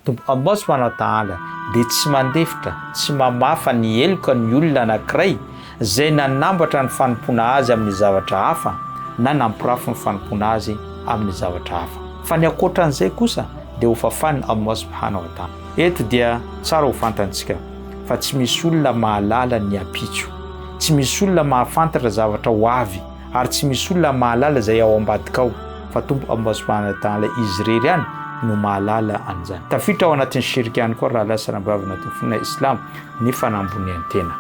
Tompo Allah subhanahu wa ta'ala dia tsy mandefitra, tsy mamafa ny heloka ny olona anankiray izay nanambatra ny fanompoana Azy amin'ny zavatra hafa na nampirafy ny fanompoana Azy amin'ny zavatra hafa. Fa ny ankoatran'izay kosa dia ho fafan'i Allah subhanahu wa ta'ala. Eto dia tsara ho fantantsika fa tsy misy olona mahalala ny ampitso, tsy misy olona mahafantatra zavatra ho avy ary tsy misy olona mahalala izay ao ambadika ao fa Tompo Allah subhanahu wa ta'ala Izy irery ihany no mahalala an'izany. Tafiditra ao anatin'ny shirk ihany koa rahalahy sy ranabavy anatin'ny finoana islam ny fanambonian-tena.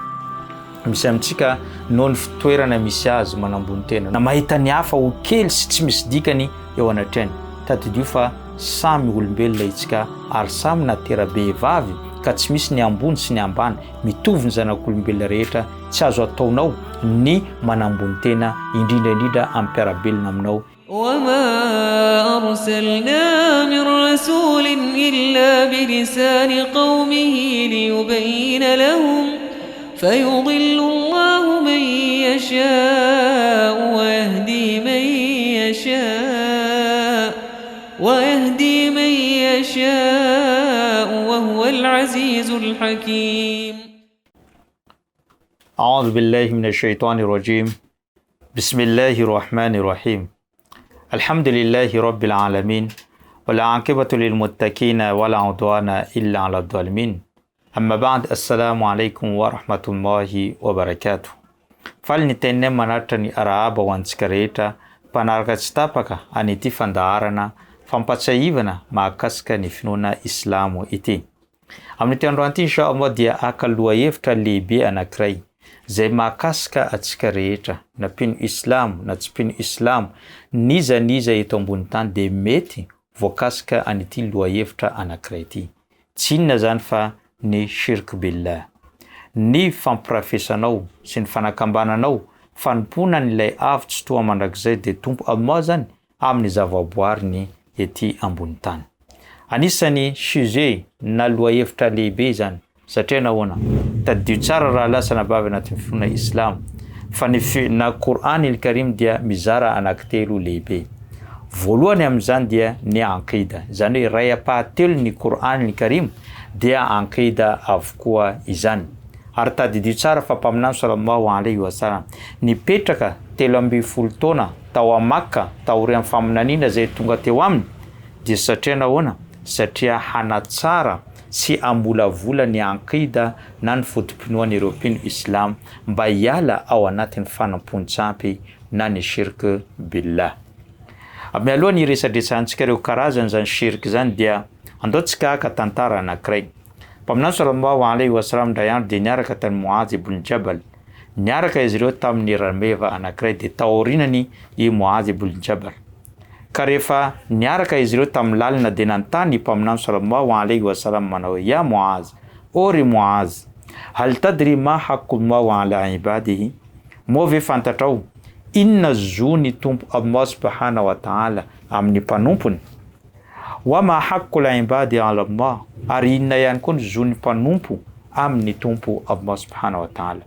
Misy amintsika noho ny fitoerana misy azy manambony tena na mahita ny hafa ho kely sy tsy misy dikany eo anatrehany. Tadidio fa samy olombelona itsika ary samy natera-behivavy ka tsy misy ny ambony sy ny ambany, mitovy ny zanak'olombelona rehetra, tsy azo ataonao ny manambony tena indrindra indrindra amin'ny mpiara-belona aminao. وما أرسلنا من رسول إلا بلسان قومه ليبين لهم فيضل الله من يشاء ويهدي من يشاء ويهدي من يشاء وهو العزيز الحكيم. أعوذ بالله من الشيطان الرجيم بسم الله الرحمن الرحيم الحمد لله رب العالمين والعاقبة للمتقين ولا عدوان إلا على الظالمين أما بعد السلام عليكم ورحمة الله وبركاته Faly ny teninay manatitra ny arahaba ho antsika rehetra mpanaraka tsy tapaka an'ity fandaharana fampatsiahivana mahakasika ny finoana islamo ity. Amin'ity androany ity Insha Allah dia haka lohahevitra lehibe anankiray izay mahakasika antsika rehetra, na mpino Islamo na tsy mpino Islamo, n'iza n'iza eto ambony tany dia mety voakasika an'ity lohahevitra anankiray ity. Tsy inona izany fa ny Shirk Billah. Ny fampirafesanao sy ny fanakambananao fanompoana an'ilay Avo Tsitoha Mandrakizay dia Tompo Allah izany amin'ny zavaboariny ety ambony tany. Anisan'ny sujet na lohahevitra lehibe izany satria nahoana? Tadidio tsara rahalahy sy anabavy anatin'ny finoana Islamo fa ny fi na Qur'an il Karim dia mizara anankitelo lehibe. Voalohany amin'izany dia ny Aqida, izany hoe iray ampahatelon'ny Qur'an il Karim dia Aqida avokoa izany. Ary tadidio tsara fa Mpaminany Sallallahu alaihi wa sallam nipetraka 13 taona tao a Makka taorian'ny faminaniana izay tonga teo aminy dia satria nahoana? Satria hanatsara sy hamolavola ny aqida na ny foto-pinoan'ireo mpino islam mba hiala ao anatin'ny fanompoan-tsampy na ny shirk billah. Mialoha ny hiresadresahantsika ireo karazan'izany shirk izany dia andao tsika haka tantara anankiray. Mpaminany Sallallahu alaihi wa sallam indray andro dia niaraka tamin'i Mu'adh ibn Jabal. Niaraka izy ireo tamin'ny rameva anankiray dia taorianany i Mu'adh ibn Jabal. Ka rehefa niaraka izy ireo tamin'ny lalina dia nanontany i Mpaminany Sallallahu alaihi wa sallam manao hoe, Ya Mu'adh, ô ry Mu'adh, hal tadri ma haqqullahu ala ibadihi? Moa ve fantatrao inona zon'ny Tompo Allah subhanahu wa ta'ala amin'ny mpanompony? Wa ma haqqul ibadi ala Allah, ary inona ihany koa ny zon'ny mpanompo amin'ny Tompo Allah subhanahu wa ta'ala.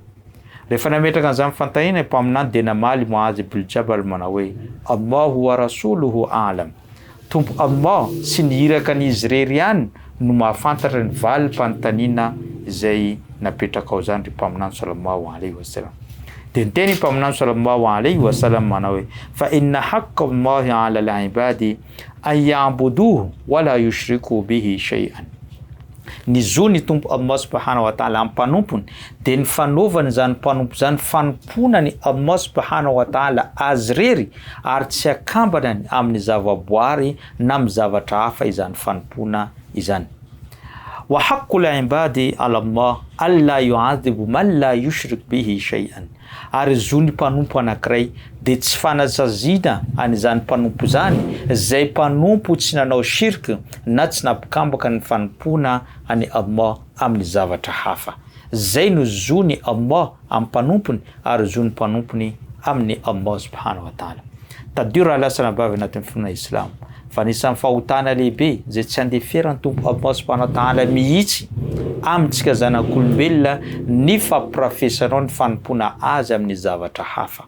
Rehefa nametraka an'izany fanontaniana i Mpaminany dia namaly Mu'adh ibn Jabal manao hoe, Allahu wa rasuluhu a'lam. Tompo Allah sy ny irakan'izy irery ihany no mahafantatra ny valim-panontaniana izay napetrakao izany ry Mpaminany sallallahu alaihi wa sallam. Dia niteny i Mpaminany sallallahu alaihi wa sallam manao hoe, Fa inna haqqa Allahi ala al-ibadi an ya'buduhu wa la yushriku bihi shay'an. Ny zo ny Tompo Allah subhanahu wa ta'ala amin'ny mpanompony dia ny fanaovany izany mpanompo izany fanompoana ny Allah subhanahu wa ta'ala azy irery ary tsy akambanany amin'ny zavaboary na amin'ny zavatra hafa izany fanompoana izany. Wa haqqul ibadi ala Allah alla yu'adhibu man la yushrik bihi shay'an. Ary zon'ny mpanompo anankiray dia tsy fanasaziana an'izany mpanompo izany izay mpanompo tsy nanao shirk na tsy nampikambaka ny fanompoana an'i Allah amin'ny zavatra hafa. Izay no zon'i Allah amin'ny mpanompony ary zon'ny mpanompony amin'i Allah subhanahu wa ta'ala. Tadidio rahalahy sy anabavy anatin'ny finoana islamo fa anisan'ny fahotana lehibe izay tsy andeferan'ny Tompo Allah subhanahu wa ta'ala mihitsy amintsika zanak'olombelona ny fampirafesanao ny fanompoana Azy amin'ny zavatra hafa.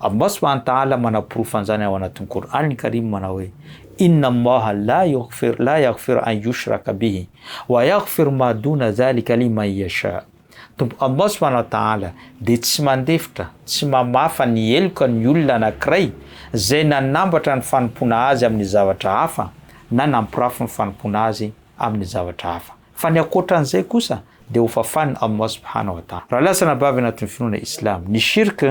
Allah subhanahu wa ta'ala manaporofo an'izany ao anatin'ny Qur'an al-Karim manao hoe. Inna Allaha la yaghfir la yaghfir an yushraka bihi wa yaghfir ma duna dhalika liman yasha. Tompo Allah subhanahu wa ta'ala dia tsy mandefitra, tsy mamafa ny heloka ny olona anankiray izay nanambatra ny fanompoana Azy amin'ny zavatra hafa na nampirafy ny fanompoana Azy amin'ny zavatra hafa. Fa ny ankoatran'izay kosa dia ho fafan'i Allah subhanahu wa ta'ala. Rahalahy sy anabavy anatin'ny finoana Islam, ny shirk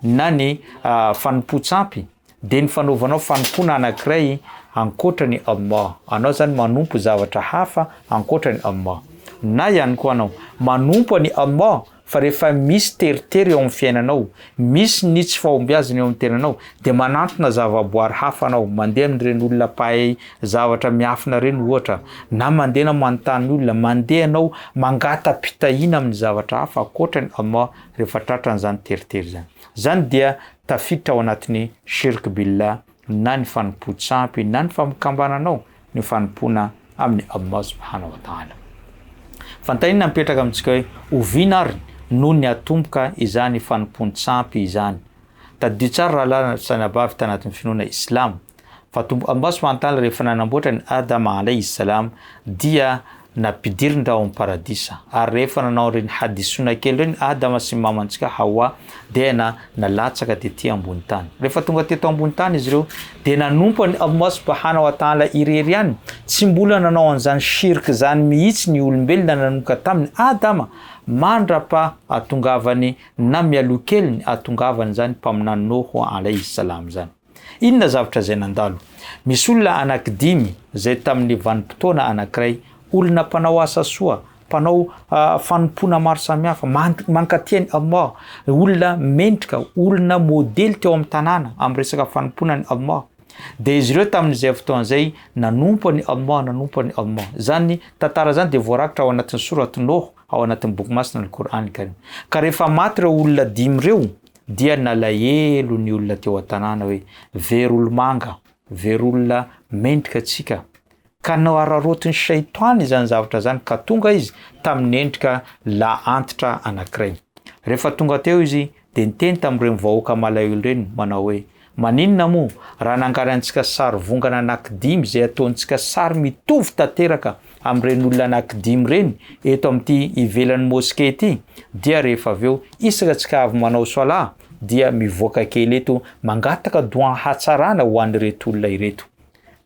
na ny fanompoan-tsampy dia ny fanaovanao fanompoana anankiray ankoatra ny Allah, anao zany manompo zavatra hafa ankoatra ny Allah, na ihany koa anao manompo an'i Allah fa rehefa misy teritery eo amin'ny fiainanao, misy ny tsy fahombiazana eo amin'ny tenanao dia manantona zavaboary hafa anao, mandeha amin'ireny olona mpahay zavatra miafina ireny ohatra, na mandeha anao manontany olona, mandeha anao mangata-pitahiana amin'ny zavatra hafa ankoatra ny Allah rehefa tratran'izany teritery izany. Izany dia tafiditra ao anatin'ny shirk billah na ny fanompoan-tsampy na ny famokambananao ny fanompoana amin'i Allah subhanahu wa ta'ala. Fanontaniana mipetraka amintsika hoe oviana ary no niatomboka izany fanompoan-tsampy izany? Tadidio tsara rahalahy sy anabavy tanatin'ny finoana islamo fa Tompo Allah subhanahu wa ta'ala rehefa nanamboatra an'i Adam alayhi salam dia nampidiriny tao amin'ny paradisa ary rehefa nanao ireny hadisoana kely ireny Adama sy ny mamantsika Hawa dia na nalatsaka tety ambony tany. Rehefa tonga teto ambony tany izy ireo dia nanompo an'i Allah subhanahu wa ta'ala irery ihany, tsy mbola nanao an'izany shirk izany mihitsy ny olombelona nanomboka tamin'i Adama mandrapa atongavany na mialoha keliny atongavan'izany mpaminany Noho alayhi salam izany. Inona zavatra izay nandalo? Misy olona anankidimy izay tamin'ny vanim-potoana anankiray, olona mpanao asa soa, mpanao fanompoana maro samihafa, mankatia an'i Allah, olona mendrika, olona modely teo amin'ny tanàna amin'ny resaka fanompoana an'i Allah. Dia izy ireo tamin'izay fotoana izay nanompo an'i Allah, nanompo an'i Allah. Izany tantara izany dia voarakitra ao anatin'ny soraty Noho, ao anatin'ny boky masina Al-Qur'an Karim. Ka rehefa maty ireo olona dimy ireo, Dia nalahelo ny olona teo an-tanàna hoe, Very olo-manga, very olona mendrika tsika. Ka nohararaotin'ny Shaitany izany zavatra izany ka tonga izy tamin'ny endrika lahy antitra anankiray. Rehefa tonga teo izy dia niteny tamin'ireny vahoaka malahelo ireny manao hoe, Maninona moa raha nangalantsika sary vongana anankidimy izay ataontsika sary mitovy tanteraka amin'ireny olona anankidimy ireny eto amin'ity ivelan'ny moske ity dia rehefa avy eo isaka tsika avy manao soalah dia mivoaka kely eto mangataka doan hatsarana ho an'ireto olona ireto.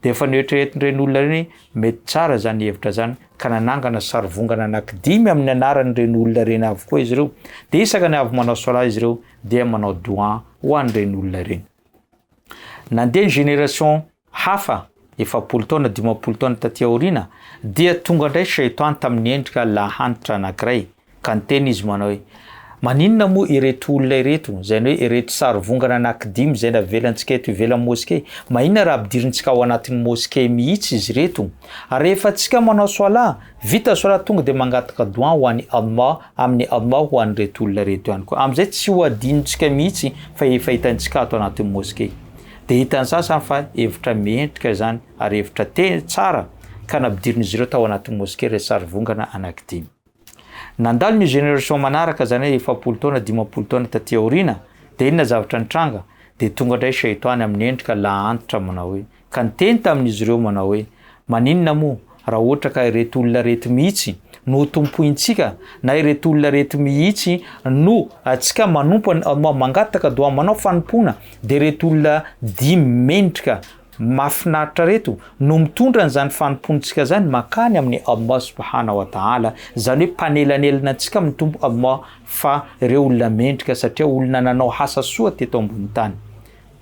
Dia efa noeritreretin'ireny olona ireny mety tsara izany hevitra izany ka nanangana sarivongana anankidimy amin'ny anaran'ireny olona ireny avokoa izy ireo. Dia isaka ny avy manao soalah izy ireo dia manao doan ho an'ireny olona ireny. Nandeha ny génération hafa 40 taona 50 taona taty aoriana dia tonga indray shaitan tamin'ny endrika lahanitra anankiray Ka niteny izy manao hoe, Maninona moa ireto olona ireto, izany hoe ireto sarivongana anankidimy izay navelantsika eto ivelan'ny moske, maninona raha ampidirintsika ao anatin'ny moske mihitsy izy ireto? Ary rehefa tsika manao soalah, vita soalah tonga dia mangataka doua ho an'i Allah, amin'i Allah ho an'ireto olona ireto ihany koa. Amin'izay tsy ho adinontsika mihitsy fa efa hitantsika ato anatin'ny moske. Dia hitan'ny sasany fa hevitra mendrika izany ary hevitra tsara ka nampidirin'izy ireo tao anatin'ny moske ireo sarivongana anankidimy. Nandalo ny génération manaraka zany hoe 40 taona 50 taona taty aoriana dia inona zavatra nitranga dia tonga indray shaitany amin'ny endrika lahy antitra manao hoe ka niteny tamin'izy ireo manao hoe maninona moa raha ohatra ka ireto olona ireto mihitsy no ho tompointsika na ireto olona ireto mihitsy no antsika manompo an'i Allah mangataka doa manao fanompoana dia ireto olona dimy mendrika Mahafinaritra reto no mitondra an'izany fanompoantsika zany makany amin'i Allah subhana wa ta'ala, zany hoe mpanelanelana antsika amin'ny Tompo Allah fa ireo olona mendrika satria olona nanao asa soa teto ambony tany.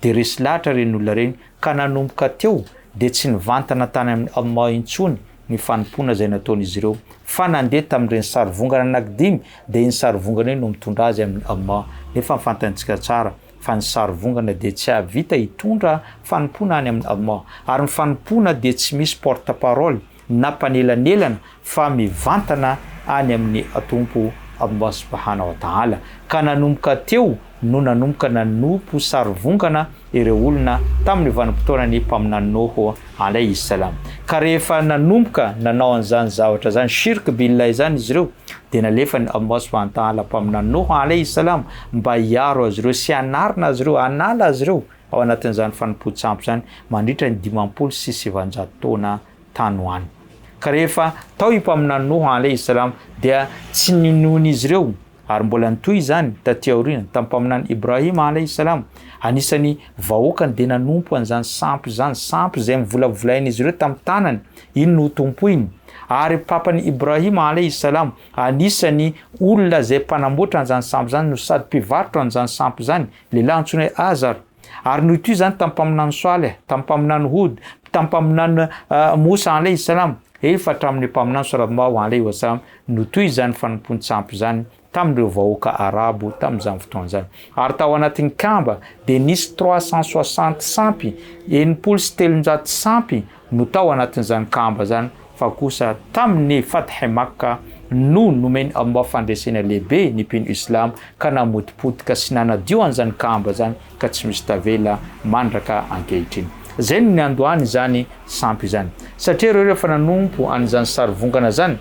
Dia resy lahatra ireny olona ireny ka nanomboka teo dia tsy nivantana tany amin'i Allah intsony ny fanompoana izay nataon'izy ireo fa nandeha tamin'ireny sarivongana anakidimy dia iny sarivongana iny no mitondra azy amin'i Allah nefa fantantsika tsara fa ny sary vongana dia tsy hahavita hitondra fanompoana any amin'i Allah, ary ny fanompoana dia tsy misy porte parole na mpanelanelana fa mivantana any amin'ny Tompo Allah subhana wa ta'ala, ka nanomboka teo no nanomboka nanompo sary vongana ireo olona tamin'ny vanim-potoanan'ny Mpaminany Noho alayhi salam, ka rehefa nanomboka nanao an'izany zavatra izany, shirk billah izany izy ireo, dia nalefan'i Allah subhanahu wa ta'ala Mpaminany Noho alayhi salam mba hiaro azy ireo sy hanarina azy ireo, hanala azy ireo. ao anatin'izany fanompoan-tsampy izany mandritra ny 950 taona tany ho any. Ka rehefa tao i Mpaminany Noho alayhi salam dia tsy ninoan'izy ireo ary mbola nitohy izany taty aoriana tamin'ny Mpaminany Ibrahim alayhi salam. Anisan'ny vahoakany dia nanompo an'izany sampy izany, sampy izay novolavolain'izy ireo tamin'ny tanany, iny no tompoiny. Ary papan'i Ibrahim alayhi salam anisan'ny olona izay mpanamboatra an'izany sampy izany no sady mpivarotra an'izany sampy izany, lehilahy antsoina hoe Azar. Ary notoy izany tamin'ny mpaminany Swaleh, tamin'ny mpaminany Hud, tamin'ny mpaminany Moussa alayhi salam, efa hatramin'ny mpaminany sallallahu alayhi wa sallam, notoy izany fanompoan-tsampy izany tamin'ireo vahoaka arabo tamin'izany fotoana izany. Ary tao anatin'ny Kaaba dia nisy 360 sampy, 360 sampy no tao anatin'izany Kaaba izany, fa kosa tamin'ny Fath Makka no nomen'i Allah fandresena lehibe ny mpino Islam ka namotipotika sy nanadio an'izany Kaaba izany ka tsy misy tavela mandraka ankehitriny. Izay no niandohany izany sampy izany. Satria ireo rehefa nanompo an'izany sarivongana izany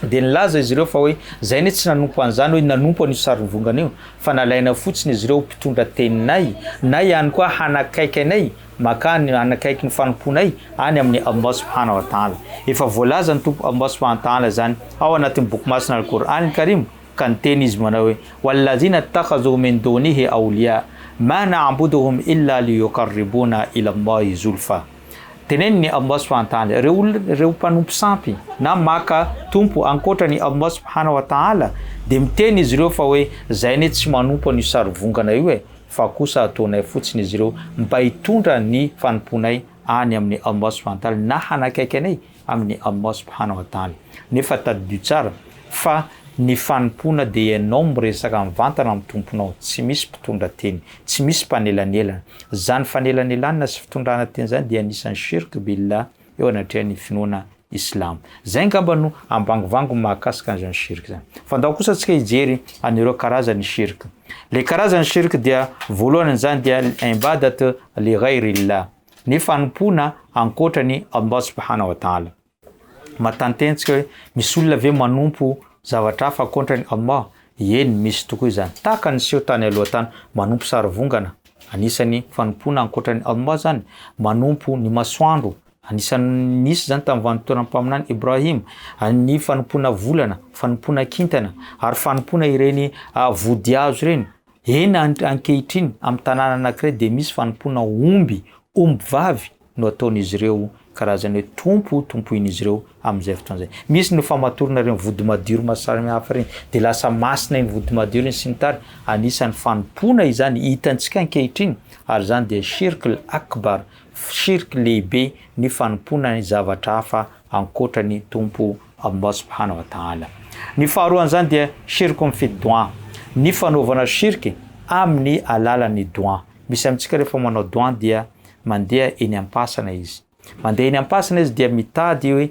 dia nilaza izy ireo fa hoe zay anie tsy nanompo an'izany hoe nanompo an'io sarivongana io fa nalaina fotsiny izy ireo ho mpitondra teninay na ihany koa hanakaiky anay Makany hanakaiky ny fanompoanay any amin'i Allah subhanahu wa ta'ala. Efa voalazan'ny Tompo Allah subhanahu wa ta'ala izany ao anatin'ny boky masina Al-Qur'an Al-Karim ka niteny Izy manao hoe, Wallazina ittakhazou min dounihi awliya, ma na'buduhum illa liyuqarribuna ila Allahi zulfa. Tenenin'i Allah subhanahu wa ta'ala, ireo olona, ireo mpanompo sampy na maka tompo ankoatra an'i Allah subhanahu wa ta'ala dia miteny izy ireo fa hoe, Zay anie tsy manompo an'io sarivongana io e, fa kosa ataonay fotsiny izy ireo mba hitondra ny fanompoanay any amin'i Allah subhanahu wa ta'ala na hanakaiky anay amin'i Allah subhanahu wa ta'ala. Nefa tadidio tsara fa ny fanompoana dia ianao miresaka mivantana amin'ny Tomponao, tsy misy mpitondra teny, tsy misy mpanelanelana. Izany fanelanelanana sy fitondrana teny izany dia anisan'ny shirk billah eo anatrehan'ny finoana islamo. Zay angamba no ambangovango mahakasika an'izany shirk zany. Fa ndao kosa tsika hijery an'ireo karazan'ny shirk. Le karazan'ny shirk dia voalohany an'izany dia al-ibadat li ghayrillah, ny fanompoana ankoatra ny Allah subhanahu wa ta'ala. Matantentsika tsika hoe misy olona ve manompo zavatra hafa ankoatra ny Allah? Eny, misy tokoa izany. Tahaka ny niseho tany aloha tany, manompo sarivongana, anisan'ny fanompoana ankoatra ny Allah izany, manompo ny masoandro, Anisan'ny nisy izany tamin'ny vanim-potoanan'ny mpaminany Ibrahim, ny fanompoana volana, fanompoana kintana, ary fanompoana ireny vodihazo ireny. Eny ankehitriny, amin'ny tanàna anankiray dia misy fanompoana omby, ombivavy no ataon'izy ireo karazany hoe tompo tompoin'izy ireo amin'izay fotoana izay. Misy ny famatorana ireny vody madiro maro samihafa ireny, dia lasa masina iny vody madiro iny sy ny tariny. Anisan'ny fanompoana izany hitantsika ankehitriny, ary izany dia shirk al-akbar, Shirk lehibe ny fanompoana ny zavatra hafa ankoatra ny Tompo Allah subhanahu wa ta'ala. Ny faharoan'izany dia shirkun fi du'a, ny fanaovana shirk amin'ny alalan'ny du'a. Misy amintsika rehefa manao du'a dia mandeha eny am-pasana izy. Mandeha eny am-pasana izy dia mitady hoe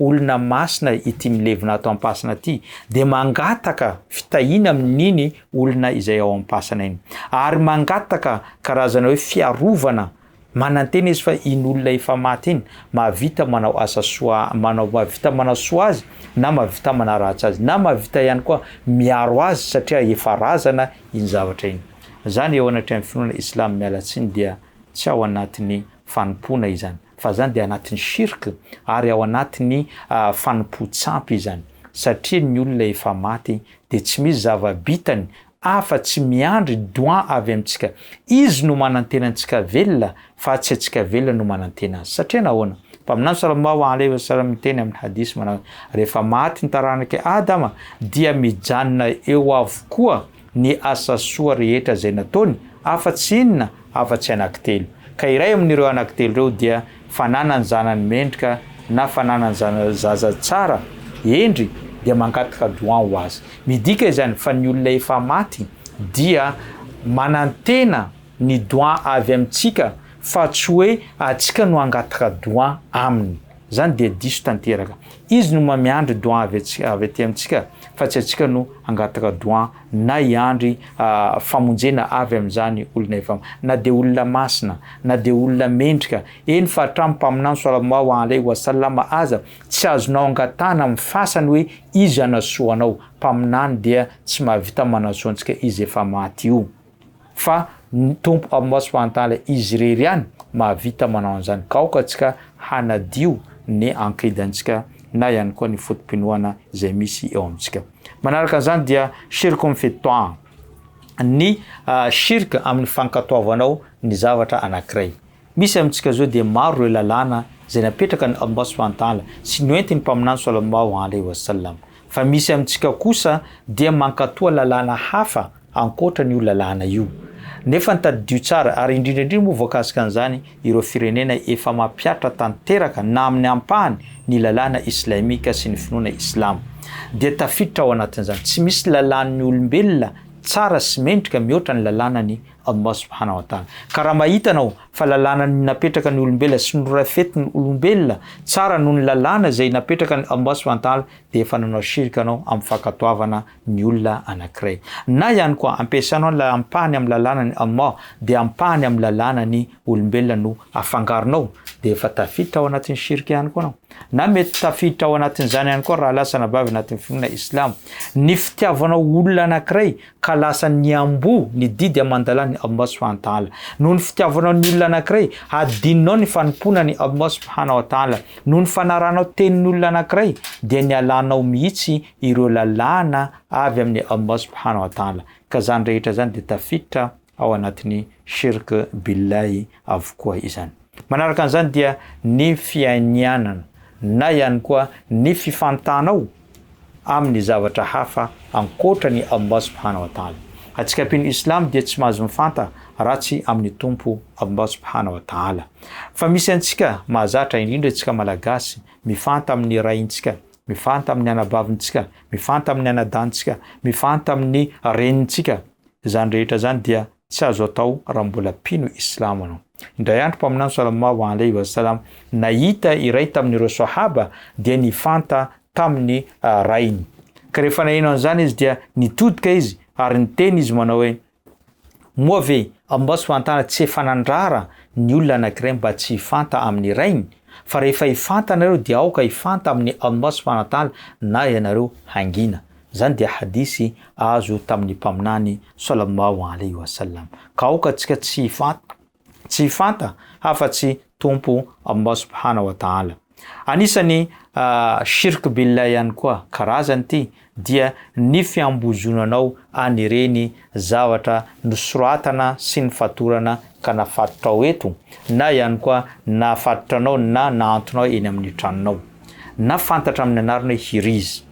olona masina ity milevina ato am-pasana ity, dia mangataka fitahiana amin'iny olona izay ao am-pasana iny. Ary mangataka karazana hoe fiarovana, manantena izy fa iny olona efa maty iny mahavita manao asa soa, manao, mahavita manasoa azy na mahavita manaratsy azy, na mahavita ihany koa miaro azy satria efa razana iny zavatra iny. Izany eo anatrehan'ny finoana islam miala tsiny dia tsy ao anatin'ny fanompoana izany fa zany dia anatin'ny shirk ary ao anatin'ny fanompoan-tsampy izany satria ny olona efa maty dia tsy misy zava-bitany afa tsy miandry doan avy amintsika. Izy no manantena antsika velona fa tsy antsika velona no manantena azy. Satria nahoana? Mpaminany sallallahu alaihi wasallam miteny amin'ny hadith manao hoe, rehefa maty ny taranak'i Adama dia mijanona eo avokoa ny asa soa rehetra izay nataony afa-tsy inona? Afa-tsy anankitelo. Ka iray amin'ireo anankitelo ireo dia fananany zanany mendrika na fananany zana zaza tsara, hendry, dia mangataka doan ho azy. Midika izany fa ny olona efa maty dia manantena ny doan avy amintsika fa tsy hoe antsika no hangataka doan aminy. Izany dia diso tanteraka. Izy no mamiandry doan avy avy aty amintsika fa tsy antsika no hangataka doan na hiandry famonjena avy amin'izany olona efa na dia olona masina na dia olona mendrika, eny fa hatramin'ny Mpaminany Sallallahu alaihi wa sallam aza tsy azonao angatahana amin'ny fasany hoe izy hanasoa anao, Mpaminany dia tsy mahavita manasoa antsika izy efa maty io. Fa. Ny Tompo Allah subhanahu wa ta'ala Izy irery ihany mahavita manao an'izany ka aoka antsika hanadio ny ankidantsika na ihany koa ny foto-pinoana izay misy eo amintsika. Manaraka an'izany dia shirkun fi ta'a, ny shirk amin'ny fankatoavanao ny zavatra anankiray. Misy amintsika izao dia maro ireo lalàna izay napetraka ny Allah subhanahu wa ta'ala sy noentin'ny Mpaminany sallallahu alaihi wa sallam. Fa misy amintsika kosa dia mankatoa lalàna hafa ankoatra an'io lalàna io. Nefa ny tadidio tsara, ary indrindra indrindra moa voakasika an'izany ireo firenena efa mampihatra tanteraka na amin'ny ampahany ny lalàna islamika sy ny finoana islamo. Dia tafiditra ao anatin'izany. Tsy misy lalàn'ny olombelona tsara sy mendrika mihoatra ny lalànan'i Allah subhanahu wa ta'ala. Ka raha mahita anao fa lalàna napetraka ny olombelona sy norafetin'ny olombelona tsara noho ny lalàna izay napetraka ny Allah subhanahu wa ta'ala dia efa nanao shirk anao amin'ny fankatoavana ny olona anankiray. Na ihany koa ampiasanao ny ampahany amin'ny lalàna ny Allah dia ampahany amin'ny lalàna ny olombelona no afangaronao dia efa tafiditra ao anatin'ny shirk ihany koa anao. Na mety tafiditra ao anatin'izany ihany koa rahalahy sy anabavy anatin'ny finoana islamo ny fitiavanao olona anankiray ka lasa niamboho ny didy aman-dalàn'i Allah subhanahu wa ta'ala. Noho ny fitiavanao ny olona anankiray, hadinonao ny fanompoana an'i Allah subhanahu wa ta'ala. Noho ny fanaranao tenin'ny olona anankiray, dia nialanao mihitsy ireo lalàna avy amin'i Allah subhanahu wa ta'ala. Ka izany rehetra izany dia tafiditra ao anatin'ny shirk billahi avokoa izany. Manaraka an'izany dia ny fiainianana na ihany koa ny fifantanao amin'ny zavatra hafa ankoatra ny Allah subhanahu wa ta'ala. Antsika mpino islam dia tsy mahazo mifanta raha tsy amin'ny Tompo Allah subhanahu wa ta'ala. Fa misy antsika mahazatra indrindra antsika Malagasy mifanta amin'ny raintsika, mifanta amin'ny anabavintsika, mifanta amin'ny anadantsika, mifanta amin'ny renintsika. Izany rehetra izany dia tsy azo atao raha mbola mpino islamo anao. Indray andro Mpaminany sallallahu alaihi wa sallam nahita iray tamin'ireo sahaba dia nifanta tamin'ny rainy. Ka rehefa naheno an'izany izy dia nitodika izy ary niteny izy manao hoe, Moa ve Allah subhanahu wa ta'ala tsy efa nandrara ny olona anankiray mba tsy hifanta amin'ny rainy? Fa rehefa hifanta nareo dia aoka hifanta amin'ny Allah subhanahu wa ta'ala na ianareo hangina. Izany dia hadisy azo tamin'ny Mpaminany sallallahu alaihi wa sallam. Ka aoka antsika tsy hifanta tsy hifanta afa-tsy Tompo Allah subhanahu wa ta'ala. Anisan'ny shirk billah ihany koa karazany ity dia ny fiambozonanao an'ireny zavatra nosoratana sy nifatorana ka nafatotrao eto na ihany koa nafatotranao na nahantonao eny amin'ny tranonao na fantatra amin'ny anarana hoe hiriz.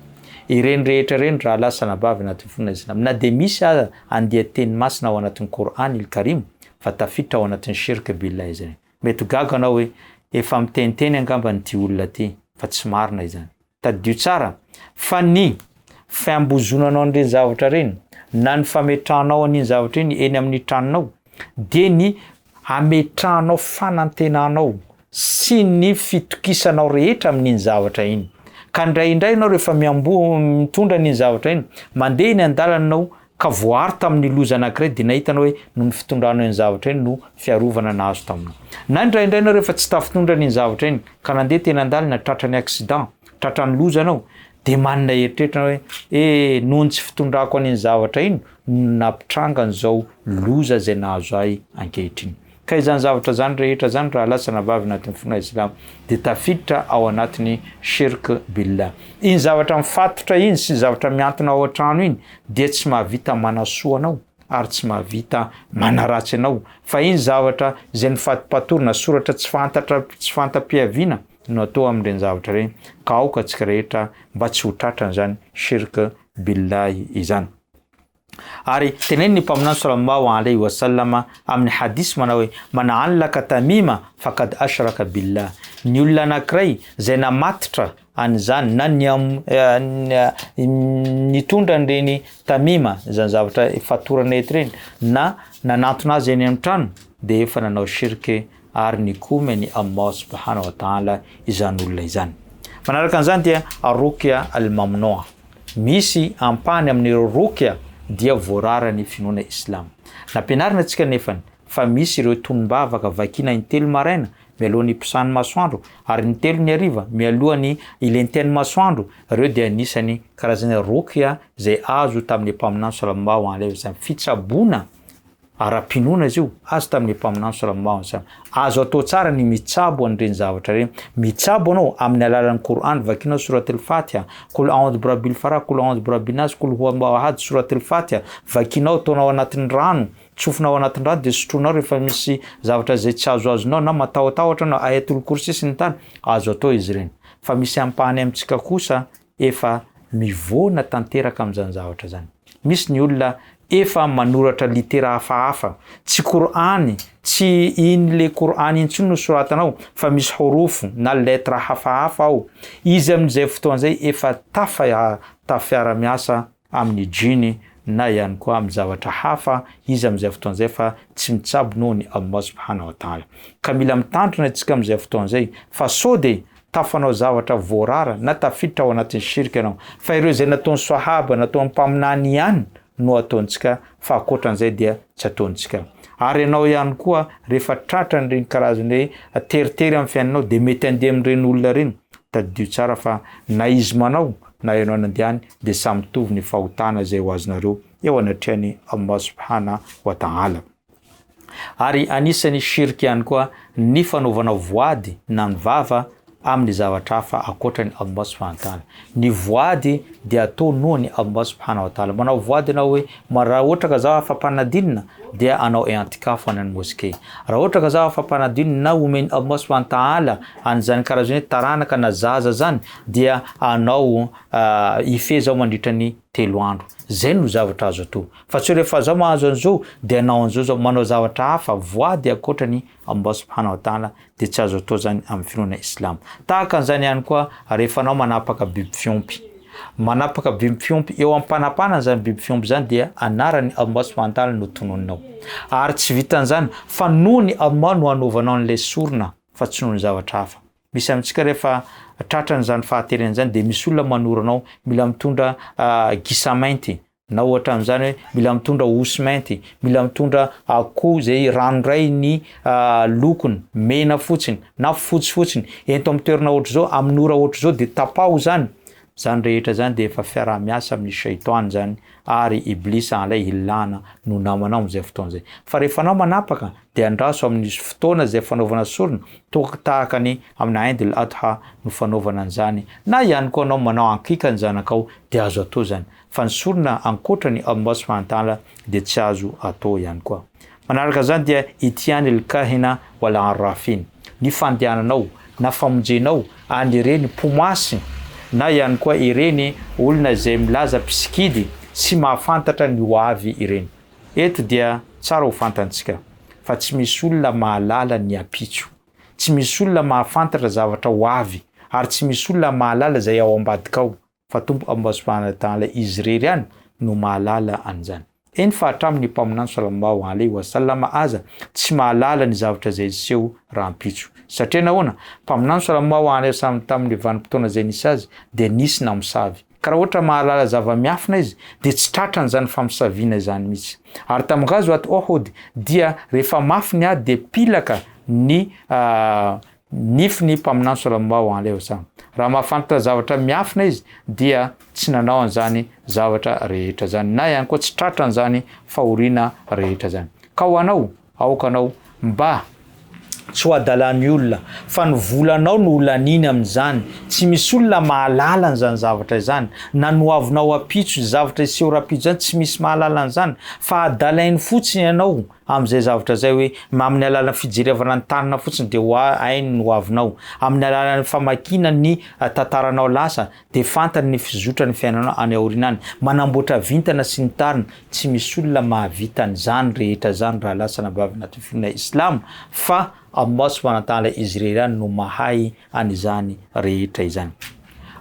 Ireny rehetra ireny rahalahy sy anabavy anatin'ny finoana islam na dia misy aza andian-teny masina ao anatin'ny Kor'any il-Karim fa tafiditra ao anatin'ny shirk billah izany. Mety ho gaga anao hoe efa miteniteny angambany ity olona ity fa tsy marina izany. Tadidio tsara fa ny fiambozonanao an'ireny zavatra ireny na ny fametrahanao an'iny zavatra iny eny amin'ny tranonao dia ny hametrahanao fanantenanao sy ny fitokisanao rehetra amin'iny zavatra iny. Ka indraindray ianao rehefa miamboho mitondra an'iny zavatra iny, mandeha eny an-dalana ianao ka voaaro tamin'ny loza anankiray dia nahita anao hoe noho ny fitondranao iny zavatra iny no fiarovana nahazo taminao. Na indraindray ianao rehefa tsy tafitondra an'iny zavatra iny ka nandeha teny an-dalana tratran'ny accident, tratran'ny loza ianao dia manana eritreritra anao hoe eh noho ny tsy fitondrako an'iny zavatra iny no nampitranga an'izao loza izay nahazo ahy ankehitriny. Ka izany zavatra izany rehetra izany rahalahy sy anabavy anatin'ny finoana islamo dia tafiditra ao anatin'ny shirk billah. Iny zavatra mifatotra iny sy ny zavatra mihantona ao an-trano iny dia tsy mahavita manasoa anao ary tsy mahavita manaratsy anao fa iny zavatra izay nifatopatorina soratra tsy fantatra tsy fanta-piaviana no atao amin'ireny zavatra ireny ka aoka antsika rehetra mba tsy ho tratran'izany shirk billahi izany. Ary tenenin'ny Mpaminany sallallahu alaihi wa sallama amin'ny hadith manao hoe, Man allaka tamima faqad ashraka billah. Ny olona anankiray izay namatitra an'izany na nitondra an'ireny tamima, izany zavatra fatorana eto ireny, na nanantona azy eny amin'ny trano dia efa nanao shirk ary nikomy an'i Allah subhanahu wa ta'ala izany olona izany. Manaraka an'izany dia ar-ruqya al-mamnu'a. Misy ampahany amin'ireo ruqya dia voarara ny finoana islam. Nampianarina antsika nefany fa misy ireo tonom-bavaka vakiana intelo maraina mialoha ny hiposahan'ny masoandro ary intelo ny hariva mialoha ny hilentehan'ny masoandro, ireo dia anisany karazana ruqya izay azo tamin'ny Mpaminany sallallahu alaihi wasallam, fitsaboana. Ara-pinoana izy io, azo tamin'ny Mpaminany sallallahu alaihi wasallam. Azo atao tsara ny mitsabo an'ireny zavatra ireny. Mitsabo anao amin'ny alalan'ny Qur'an, vakinao Surat al-Fatiha, Qul a'udhu birabbil falaq, Qul a'udhu birabbin nas, Qul huwa Allahu ahad, Surat al-Fatiha, vakinao ataonao anatin'ny rano, tsofina ao anatin'ny rano dia sotroinao rehefa misy zavatra izay tsy azoazonao na matahotahotra anao, Ayatul Kursi sy ny tariny, azo atao izy ireny. Fa misy ampahany amintsika kosa efa mivoana tanteraka amin'izany zavatra izany. Misy ny olona efa manoratra litera hafahafa, tsy Kor'any, tsy iny le Kor'any intsony no soratana ao fa misy horofo na lettre hafahafa ao. Izy amin'izay fotoana izay efa tafa tafiara-miasa amin'ny djiny na ihany koa amin'ny zavatra hafa izy amin'izay fotoana izay fa tsy mitsabo noho ny Allah subhanahu wa ta'ala. Ka mila mitandrina isika amin'izay fotoana izay fa sao dia tafanao zavatra voarara na tafiditra ao anatin'ny shirk ianao. Fa ireo izay nataon'ny swahaba, nataon'ny mpaminany ihany no ataontsika fa ankoatran'izay dia tsy ataontsika. Ary ianao ihany koa rehefa tratran'ireny karazana hoe teritery amin'ny fiainanao dia mety handeha amin'ireny olona ireny. Tadidio tsara fa na izy manao na ianao nandeha any dia samy mitovy ny fahotana izay ho azonareo eo anatrehan'i Allah subhana wa ta'ala. Ary anisan'ny shirk ihany koa ny fanaovana voady na ny vava amin'ny zavatra hafa ankoatra ny Allah subhanahu wa ta'ala. Ny voady dia atao noho ny Allah subhanahu wa ta'ala. Manao voady ianao hoe raha ohatra ka zaho afa-panadinina dia anao i'tikaf any amin'ny mosquée. Raha ohatra ka zaho afa-panadinina na omen'i Allah subhanahu wa ta'ala an'izany karazana hoe taranaka na zaza zany dia anao hifehy zaho mandritra ny 3 andro. Zay no zavatra azo atao. Fa tsy hoe rehefa zaho mahazo an'izao dia anao an'izao zaho. Manao zavatra hafa, voady ankoatra ny Allah subhanahu wa ta'ala dia tsy azo atao zany amin'ny finoana islam. Tahaka an'izany ihany koa rehefa anao manapaka biby fiompy. Manapaka biby fiompy, eo am-panapahana an'izany biby fiompy izany dia anaran'i Allah subhanahu wa ta'ala no tononinao. Ary tsy vitan'izany fa noho ny Allah no anaovanao an'ilay sorona fa tsy noho ny zavatra hafa. Misy amintsika rehefa tratran'izany fahaterena izany dia misy olona manoro anao mila mitondra gisa mainty na ohatra amin'izany hoe mila mitondra osy mainty, mila mitondra akoho izay ranoray ny lokony, mena fotsiny na fotsy fotsiny, ento amin'ny toerana ohatr'izao, amin'ny ora ohatr'izao dia tapaho izany. Izany rehetra izany dia efa fiaraha-miasa amin'ny shaytan izany ary Iblis alayhi lana no namanao amin'izay fotoana izay. Fa rehefa anao manapaka dia andraso amin'ny fotoana izay fanaovana sorona, toa tahaka ny amin'ny Eid al-Adha no fanaovana an'izany, na ihany koa anao manao aqiqa ny zanakao dia azo atao izany. Fa ny sorona ankoatra ny Allah subhanahu wa ta'ala dia tsy azo atao ihany koa. Manaraka izany dia ityan al-kahina wal arrafin, ny fandehananao na famonjenao an'ireny mpomasy na ihany koa ireny olona izay milaza mpisikidy sy mahafantatra ny ho avy ireny. Eto dia tsara ho fantantsika fa tsy misy olona mahalala ny ampitso. Tsy misy olona mahafantatra zavatra ho avy ary tsy misy olona mahalala izay ao ambadika ao fa Tompo Allah subhanahu wa ta'ala Izy irery ihany no mahalala an'izany. Eny fa hatramin'ny Mpaminany sallallahu alaihi wa sallam aza tsy mahalala ny zavatra izay hiseho rahampitso. Satria nahoana? Mpaminany sallallahu alaihi wa sallam tamin'ny vanim-potoana izay nisy azy dia nisy namosavy. Ka raha ohatra mahalala zava-miafina izy dia tsy tratran'izany famosaviana izany mihitsy. Ary tamin'ny Ghazwat Uhud dia rehefa mafy ny ady dia pilaka ny nify ny Mpaminany Sallallahu alaihi wasallam. Raha mahafantatra zavatra miafina izy dia tsy nanao an'izany zavatra rehetra izany na ihany koa tsy tratran'izany fahoriana rehetra izany. Ka ho anao, aoka anao mba tsy ho adalan'ny olona fa ny volanao no holaniany amin'izany, tsy misy olona mahalala an'izany zavatra izany, na ny hoavinao ampitso, ny zavatra hiseho rahampitso izany tsy misy mahalala an'izany fa adalainy fotsiny ianao amin'izay zavatra izay hoe amin'ny alalan'ny fijerevana ny tanana fotsiny dia ho hainy ny hoavinao, amin'ny alalan'ny famakiana ny tantaranao lasa dia fantany ny fizotran'ny fiainanao any aoriana any, manamboatra vintana sy ny tariny, tsy misy olona mahavita an'izany rehetra izany rahalahy sy anabavy anaty finoana islamo fa Allah subhanahu wa ta'ala izy irery ihany no mahay an'izany rehetra izany.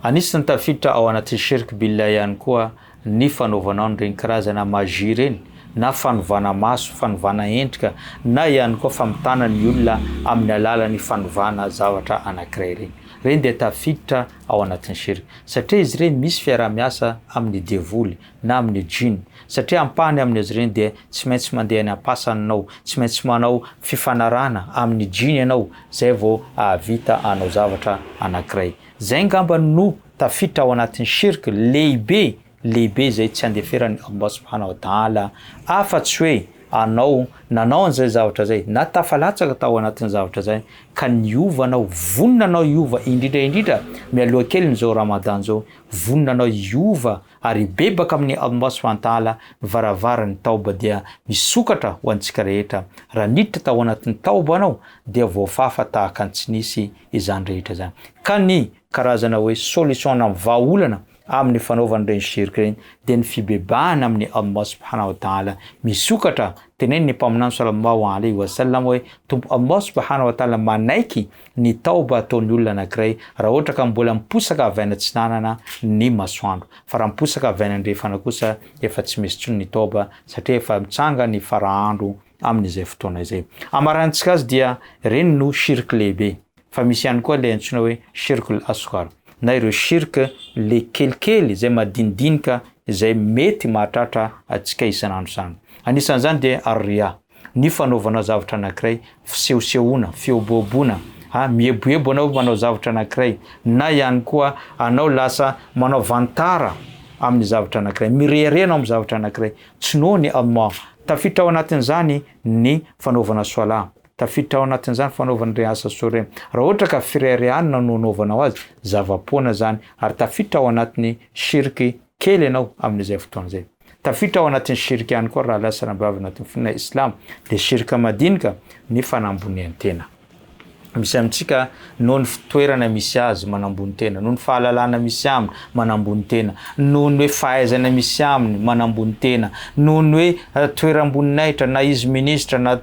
Anisan'ny tafiditra ao anatin'ny shirk billah ihany koa ny fanaovanao an'ireny karazana magie ireny, na fanovana maso, fanovana endrika, na ihany koa famitana ny olona amin'ny alalan'ny fanovana zavatra anankiray ireny. Ireny dia tafiditra ao anatin'ny shirk. Satria izy ireny misy fiaraha-miasa amin'ny devoly na amin'ny djinn. Satria ampahany amin'izy ireny dia tsy maintsy mandeha any am-pasana ianao, tsy maintsy manao fifanarahana amin'ny djinn ianao zay vao hahavita hanao zavatra anankiray. Zay angamba no tafiditra ao anatin'ny shirk lehibe lehibe izay tsy andeferan'i Allah subhanahu wa ta'ala afa-tsy hoe. anao nanao an'izay zavatra izay na tafalatsaka tao anatin'ny zavatra izay ka niova anao, vonona anao hiova indrindra indrindra mialoha kelin'izao Ramadan izao, vonona anao hiova ary hibebaka amin'i Allah subhanahu wa ta'ala, ny varavaran'ny taoba dia misokatra ho antsika rehetra, raha niditra tao anatin'ny taoba anao dia voafafa tahaka ny tsy nisy izany rehetra izany. Ka ny karazana hoe solution na vahaolana amin'ny fanaovana ireny shirk ireny dia ny fibebahana amin'i Allah subhanahu wa ta'ala misokatra, tenenin'ny Mpaminany sallallahu alaihi wa sallam hoe, Tompo Allah subhanahu wa ta'ala manaiky ny taoba ataon'ny olona anankiray raha ohatra ka mbola miposaka avy any atsinanana ny masoandro, fa raha miposaka avy any andrefana kosa efa tsy misy intsony ny taoba satria efa mitsanga ny fara-andro amin'izay fotoana izay. Amarantsika azy dia ireny no shirk lehibe, fa misy ihany koa ilay antsoina hoe shirkul asghar na ireo shirk le kelikely izay madinidinika izay mety mahatratra antsika isan'andro isan'andro. Anisan'izany dia ar-riya, ny fanaovana zavatra anankiray, fisehosehoana, fihobohoboana, a, mieboebo anao manao zavatra anankiray, na ihany koa anao lasa manao vantara amin'ny zavatra anankiray, mirehareha anao amin'ny zavatra anankiray, tsy noho ny Allah. Tafiditra ao anatin'izany ny fanaovana soalah, tafiditra ao anatin'izany fanaovana ireny asa soa ireny. Raha ohatra ka fireharehana no anaovanao azy, zava-poana izany, ary tafiditra ao anatin'ny shirk kely ianao amin'izay fotoana izay. Tafiditra ao anatin'ny shirk ihany koa rahalahy sy ranabavy anatin'ny finoana islamo, dia shirk madinika ny fanambonian-tena. Misy amintsika noho ny fitoerana misy azy manambony tena, noho ny fahalalana misy aminy manambony tena, noho ny hoe fahaizana misy aminy manambony tena, noho ny hoe toeram-boninahitra na izy ministra na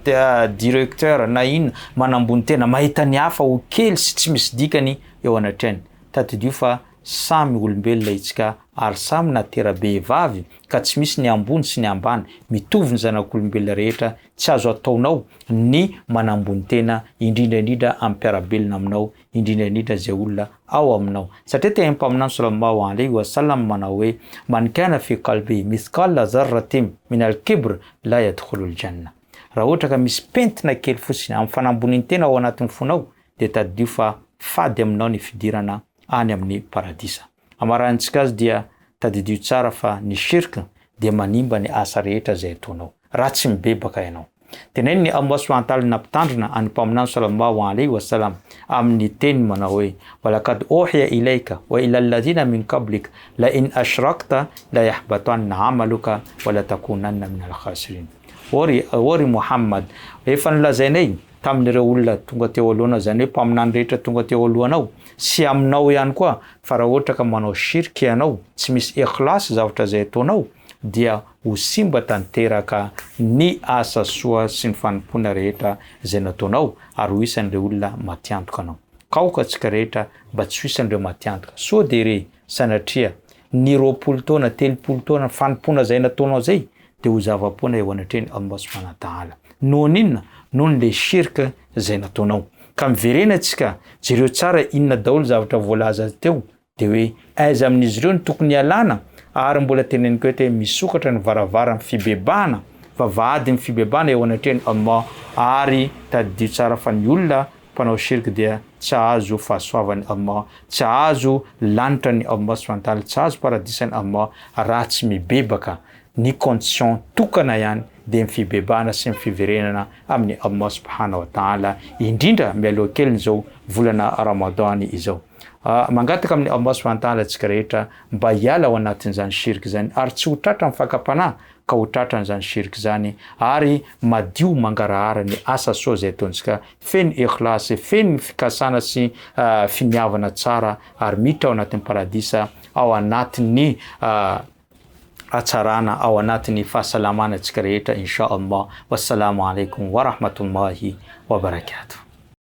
directeur na inona manambony tena, mahita ny hafa ho kely sy tsy misy dikany eo anatrehany. Tadidio fa samy olombelona itsika ary samy natera-behivavy ka tsy misy ny ambony sy ny ambany, mitovy ny zanak'olombelona rehetra, tsy azo ataonao ny manambony tena indrindra indrindra amin'ny mpiara-belona aminao, indrindra indrindra izay olona ao aminao. Satria tenin'ny Mpaminany Sallallahu alaihi wa sallam manao hoe, Man kana fi qalbihi mithqala dharratin min al-kibr la yadkhulul jannah. Raha ohatra ka misy pentina kely fotsiny amin'ny fanambonian-tena ao anatin'ny fonao dia tadidio fa fady aminao ny fidirana any amin'ny paradisa. Amaranintsika azy dia tadidio tsara fa ny shirk dia manimba ny asa rehetra izay ataonao, raha tsy mibebaka ianao. Tenenin'i Allah subhanahu wa ta'ala nampitandrina an'ny Mpaminany sallallahu alaihi wa sallam amin'ny teniny manao hoe, Wa laqad uhiya ilayka wa ila alladhina min qablik la in ashrakta la yahbatanna amaluka wa la takunanna min al-khasirin. Ô ry, ô ry Muhammad, efa nolazainay tamin'ireo olona tonga teo alohanao, izany hoe mpaminany rehetra tonga teo alohanao, sy aminao ihany koa, fa raha ohatra ka manao shirk ianao, tsy misy ikhlas zavatra izay ataonao, dia ho simba tanteraka ny asa soa sy ny fanompoana rehetra izay nataonao, ary ho isan'ireo olona matiantoka anao. Ka aoka antsika rehetra mba tsy ho isan'ireo matiantoka. Sao dia re, sanatria, ny 20 taona, 30 taona fanompoana izay nataonao izay, dia ho zava-poana eo anatrehan'i Allah subhanahu wa ta'ala. Noho ny inona? Noho ny le shirk izay nataonao. Ka miverena tsika, jereo tsara inona daholo zavatra voalaza teo, dia hoe aiza amin'izy ireo no tokony hialana, ary mbola teneniko eto hoe misokatra ny varavaran'ny fibebahana, vavahadin'ny fibebahana eo anatrehan'i Allah, ary tadidio tsara fa ny olona mpanao shirk dia tsy hahazo fahasoavan'i Allah, tsy hahazo lanitran'i Allah subhanahu wa ta'ala, tsy hahazo paradisan'i Allah raha tsy mibebaka. Ny condition tokana ihany dia ny fibebahana sy ny fiverenana amin'i Allah subhanahu wa ta'ala, indrindra mialoha kelin'izao volana Ramadan izao. Mangataka amin'i Allah subhanahu wa ta'ala antsika rehetra mba hiala ao anatin'izany shirk izany ary tsy ho tratran'ny fakam-panahy ka ho tratran'izany shirk izany ary madio mangarahara ny asa soa izay ataontsika, feno ikhlas, feno fikasana sy finiavana tsara ary miditra ao anatin'ny paradisa ao anatin'ny hatsarana ao anatin'ny fahasalamana antsika rehetra insha Allah. Wassalamu alaikum warahmatullahi wabarakatuh.